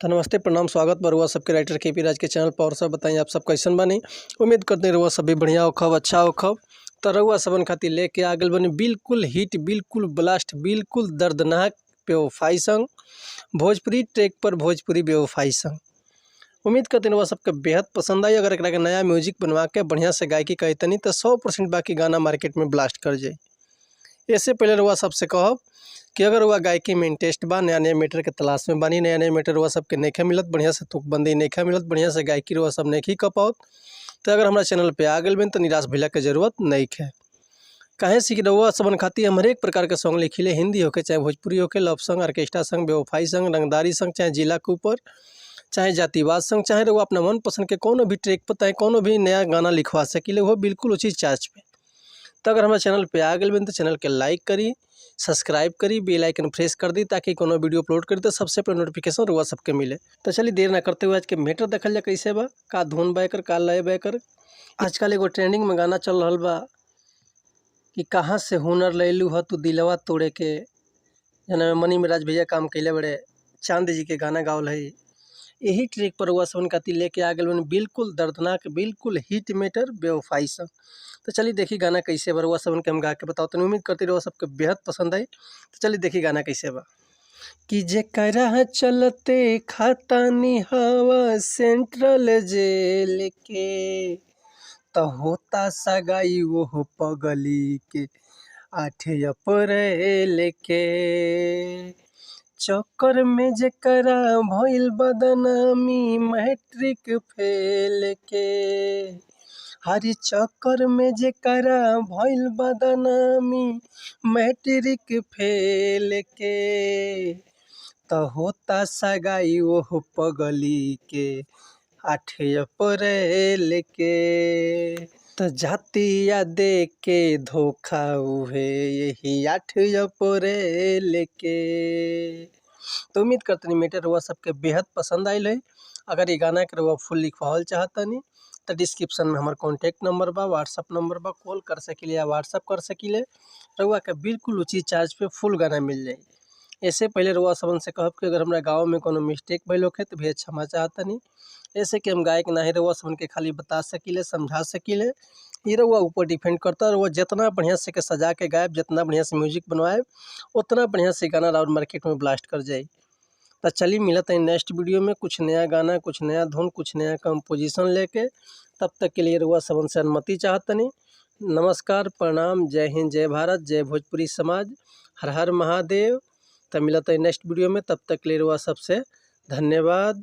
तो नमस्ते, प्रणाम, स्वागत बा रउआ सबके राइटर के पी राज के चैनल पर। और सब बताई आप सब कैसन बानी? उम्मीद करते हैं रउआ सब भी बढ़िया होखब, अच्छा होखब। तो रउआ सबन खातिर लेके आ गइल बानी बिल्कुल हिट, बिल्कुल ब्लास्ट, बिल्कुल दर्दनाक बेवफाई संग भोजपुरी ट्रैक पर भोजपुरी बेवफाई संग। उम्मीद करते हैं रउआ सबके बेहद पसंद आई। अगर एकरा के नया म्यूजिक बनवा के बढ़िया से गायकी करी तो 100% बाकी गाना मार्केट में ब्लास्ट कर जाए। इससे पहले रउआ सबसे कहब कि अगर रउआ गायकी में इंटरेस्ट बा, नया नया मैटर के तलाश में बानी, नया नया मैटर रउआ सबके नइखे मिलत, बढ़िया से तुकबंदी नइखे मिलत, बढ़िया से गायकी रउआ सब नइखी कर पावत, तो अगर हमारा चैनल पे आ गइल बानी तो निराश भइला के जरूरत नइखे। काहे से कि रउआ सबन खातिर हम हरेक प्रकार के सॉन्ग लिखिले, हिंदी होके चाहे भोजपुरी होके, लव सॉन्ग, ऑर्केस्ट्रा संग, बेवफाई संग, रंगदारी संग, चाहे जिला के ऊपर, चाहे जातिवाद संग, चाहे रउआ अपना मन पसंद के कोनो भी ट्रैक पर चाहे कोनो भी नया गाना लिखवा सकीले, वो बिल्कुल उचित चार्ज पे। तो अगर हमारे चैनल पे आ गइल बानी तो चैनल के लाइक करी, सब्सक्राइब करी, बेल आइकन प्रेस कर दी ताकि कोनो वीडियो अपलोड करी तो सबसे पहले नोटिफिकेशन रउआ सबके मिले। तो चलिए देर ना करते हुए आज के मैटर देखल जा कैसे बा, का धुन बा एकर, का लय बा एकर। आजकल एगो ट्रेंडिंग में गाना चल रहल बा कि कहाँ से हुनर लैलू ह तू दिलवा तोड़े के, जना मनी मिराज भैया काम कैले बड़े, चांद जी के गाना गावल है। यही ट्रैक पर रउआ सबन खातिर लेके आ गइल बानी बिल्कुल दर्दनाक, बिल्कुल हिट मैटर बेवफाई संग। तो चलिए देखी गाना कैसे बा, रउआ सबन के हम गा के बताओ तनी। उम्मीद करते रउआ सबके बेहद पसंद आई। तो चलिए देखी गाना कैसे बा। कि जेकरा चलते खाता निहावा सेंट्रल जेल के, त होता सगाई वो पगली के 8 अप्रैल के। चक्कर में जेकरा भइल बदनामी मैट्रिक फेल के, हरी चक्कर में जेकरा भइल बदनामी मैट्रिक फेल के, त होता सगाई वो पगली के 8 अप्रैल के। त जातिया दे के धोखा उहे यही 8 अप्रैल के। तो उम्मीद करतनी मैटर रउआ सबके बेहद पसंद आइल है। अगर ये गाना के रउआ फुल लिखवावल चाहतनी तो डिस्क्रिप्शन में हमार कॉन्टैक्ट नंबर बा, व्हाट्सअप नंबर बा, कॉल कर सकीले या व्हाट्सअप कर सकीले। रउआ के बिल्कुल उचित चार्ज पे फुल गाना मिल जाई। ऐसे पहले रउआ सबन से कहब कि अगर हमरा गाँव में कोनो मिस्टेक भइल होखे तो भैया क्षमा चाहतनी। ऐसे कि हम गायक नाही, रउआ सबन के खाली बता सकीले, समझा सकीले। ये रउआ ऊपर डिपेंड करता। रउआ जितना बढ़िया से के सजा के गायब, जितना बढ़िया से म्यूजिक बनवाए, उतना बढ़िया से गाना राउर मार्केट में ब्लास्ट कर जाए। तो चलिए मिलते हैं नेक्स्ट वीडियो में कुछ नया गाना, कुछ नया धुन, कुछ नया कंपोजिशन लेके। तब तक के लिए रउआ सबन से अनुमति चाहतनी। नमस्कार, प्रणाम, जय हिंद, जय भारत, जय भोजपुरी समाज, हर हर महादेव। तब मिलते हैं नेक्स्ट वीडियो में, तब तक के लिए रउआ सबसे धन्यवाद।